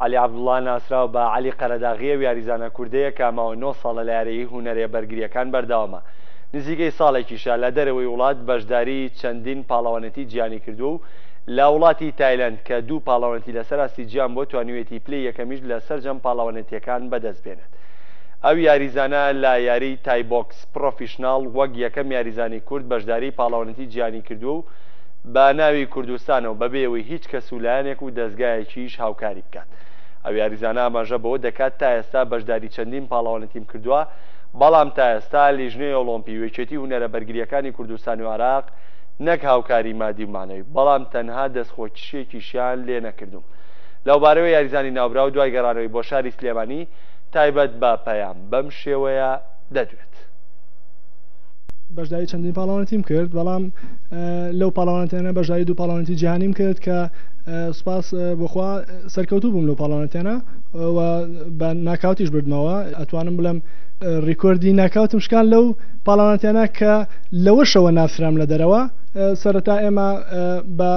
عەلی عەبدوڵا ناسراو بە عەلی قەرەداغی ئەو یاریزانە کوردەیە کە ماوەی نۆ ساڵە لە یاریی هونەرە بەرگرییەکان بەردەوامە. نزیکەی ساڵێکیشە لە دەرەوەی وڵات بەشداری چەندین پاڵەوانێتی جیهانی کردووە و لە وڵاتی تایلەند کە دوو پاڵەوانێتی لەسەر ئاستی جیهان بووە توانیویەتی پلەی یەکەمیش لە سەرجەم پاڵەوانێتییەکان بەدەست بێنێت. ئەو یاریزانە لە یاریی تای بۆکس پڕۆفیشناڵ وەک یەکەم یاریزانی کورد بەشداریی پاڵەوانێتی جیهانی کردووە و بە ناوی کوردستانەوە بەبێ ئەوەی هیچ کەس و لایەنێک و دەزگایەکیش هاوکاری بکات. ئەو یاریزانە ئاماژە بەوە دەکات تا ئێستا بەشداری چەندین پاڵەوانێتیم کردووە، بەڵام تا ئێستا لیژنەی ئۆڵۆمپی و یەکێتی هونەرە بەرگرییەکانی کوردستان و عێراق نەک هاوکاری مادی و مەعنەوی، بەڵام تەنها دەستخۆشییەکیشیان لێ نەکردووم. لەوبارەوە یاریزانی ناوبراو دوای گەڕانەوەی بۆ شاری سلێمانی تایبەت بە پەیام بەم شێوەیە دەدوێت. بەشداری چەندین پاڵەوانێتیم کرد بەڵام لەو پاڵەوانێتیانە بەشداری دوو پاڵەوانێتی جیهانیم کرد کە سوپاس بۆخوا سەرکەوتوو بووم لەو پاڵەوانێتیانە و بە ناکاوتیش بردمەوە ئەتوانم بڵێم ڕیکۆردی ناکاوتم شکان لەو پاڵەوانێتیانە کە لەوەشەوە ناسرام لە دەرەوە سەرەتا ئێمە بە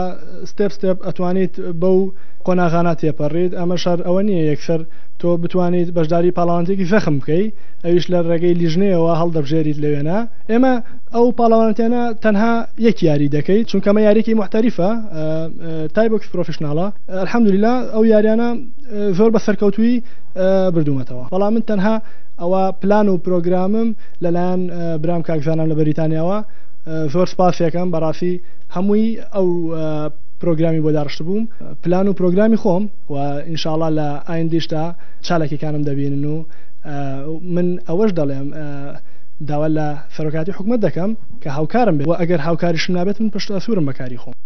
ستێپ ستێپ ئەتوانیت بەو قۆناغانە تێپەڕیت ئەمەش هەر ئەوە نییە یەکسەر تۆ بتوانیت بەشداری پاڵەوانێتیەکی زەخم بکەی ئەویش لە ڕێگەی لیژنەیەوە هەڵدەبژێریت لە وێنە ئێمە ئەو پاڵەوانێتیانە تەنها یەک یاری دەکەیت چونکە ئەمە یاریەکی موحتەریفە تای بۆکس پرۆفیشناڵە الحمدللە ئەو یاریانە زۆر بە سەرکەوتووی بردوومەتەوە بەڵام من تەنها ئەوە پلان و پرۆگرامم لەلایەن برام کاک زانام لە بەریتانیاوە زۆر سپاسیەکەم بەڕاستی هەمووی ئەو پرۆگرامی بۆ داڕشتبووم پلان و پرۆگرامی خۆم و ئینشاڵا لە ئایندیشدا چالاکیەکانم دەبینن و من ئەوەش دەڵێم داوا لە سەرۆکاتی حکومەت دەکەم کە هاوکارم بێت و ئەگەر هاوکاریشم نابێت من پشت ئەسوورم بە کاری خۆم.